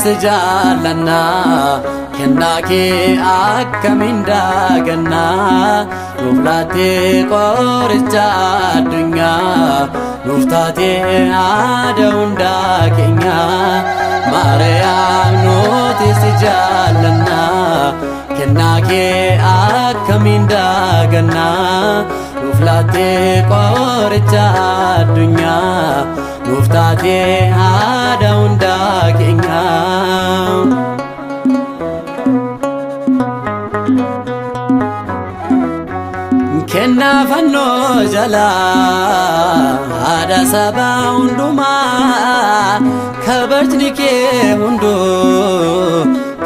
si jaallannaa kennaa kee akkamiin daagannaa nuuf laattee qoricha addunyaa nuuf taatee haadha hundaa keenyaa Maariyaam nuti si jaallannaa kennaa kee akkamiin daagannaa nuuf laattee qoricha addunyaa nuuf taatee haadha hundaa keenyaa. Kennaa fannoo jalaa haadha saba hundumaa kabajni kee hunduu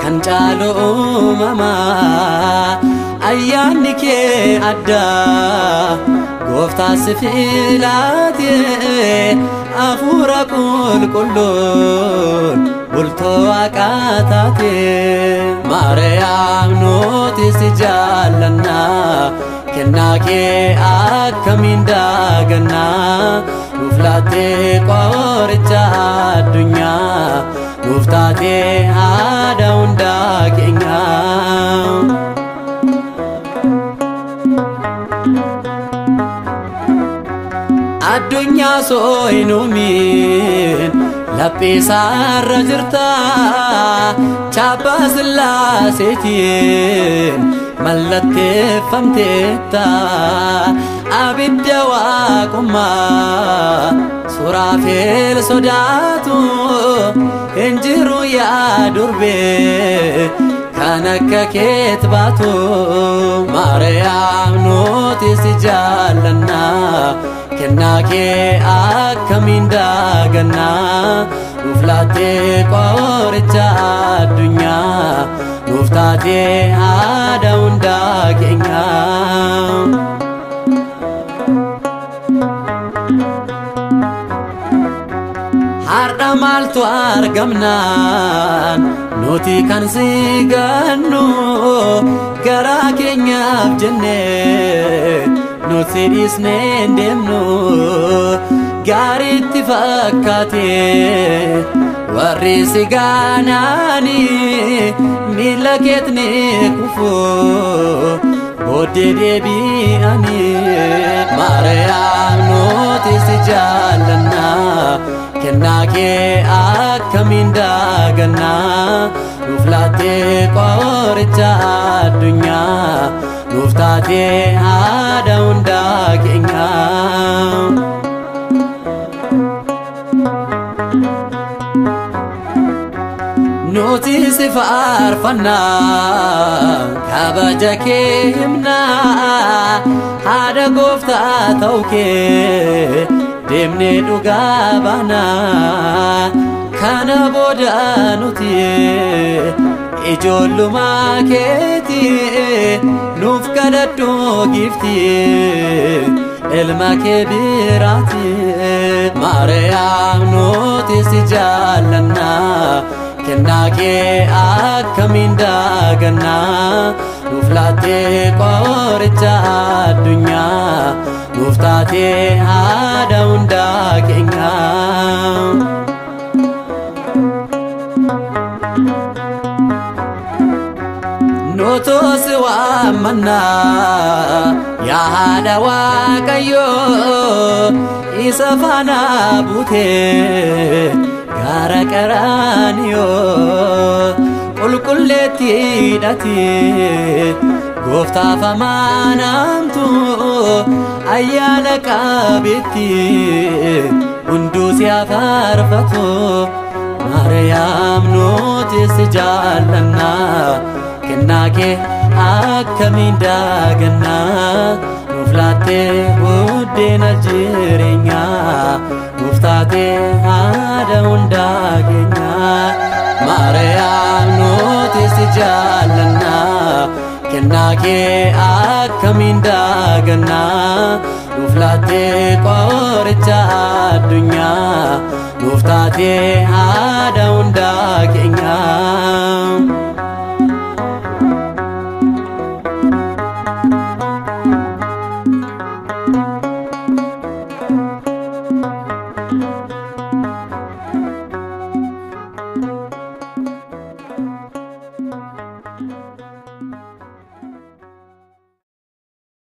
kan caalu uumamaa ayyaanni kee addaa gooftaa si filatee hafuura qulqulluun bultoo waaqaa taate Maariyaam nuti si jaallannaa kennaa kee akkamiin daagannaa nuuf laattee qoricha addunyaa nuuf taatee haadha hundaa keenyaa. Addunyaa soo hin uumin lapheessaarra jirta chaappaa Sillaaseetiin mallatteeffamteetta abidda waaqummaa Suraafeel sodaatu hin jiru yaa durbee kan akka keet baatu Maariyaam nuti si jaallannaa kennaa kee akkamiin daagannaa nuuf laattee qoricha addunyaa nuuf taatee haadha hundaa keenyaa. Har'a maaltu argamnaan nuti kan si gannu garaa keenyaaf jennee nuti dhiisnee hin deemnu gaariitti fakkaatee warri si gaanaanii miila keetni kufu booddee deebi'anii Maariyaam nuti si jaallannaa kennaa kee akkamiin daagannaa nuuf laattee qoricha addunyaa nuuf taatee haadha hundaa keenyaa. Nuti si faarfannaa kabaja kee himnaa haadha gooftaa ta'uu kee deemnee dhugaa baanaa kana booda nuti ijoollummaa keeti nuuf kadhadhu giiftii ilma kee biraati Maariyaam nuti si jaallannaa kennaa kee akkamiin daagannaa nuuf laattee qoricha addunyaa nuuf taatee haadha hundaa keenyaa. Nutu si waammannaa yaa haadha Waaqayyoo isa faana buutee gaara Qaraaniyoo qulqulleettiidhati gooftaaf amanamtu ayyaana qabeetti hunduu si faarfatu Maariyaam nuti si jaallannaa kennaa kee akkamiin daagannaa nuuf laattee buddeena jireenyaa nuuf taatee haadha hundaa keenyaa Maariyaam nuti si jaallannaa kennaa kee akkamiin daagannaa nuuf laattee qoricha addunyaa nuuf taatee haadha hundaa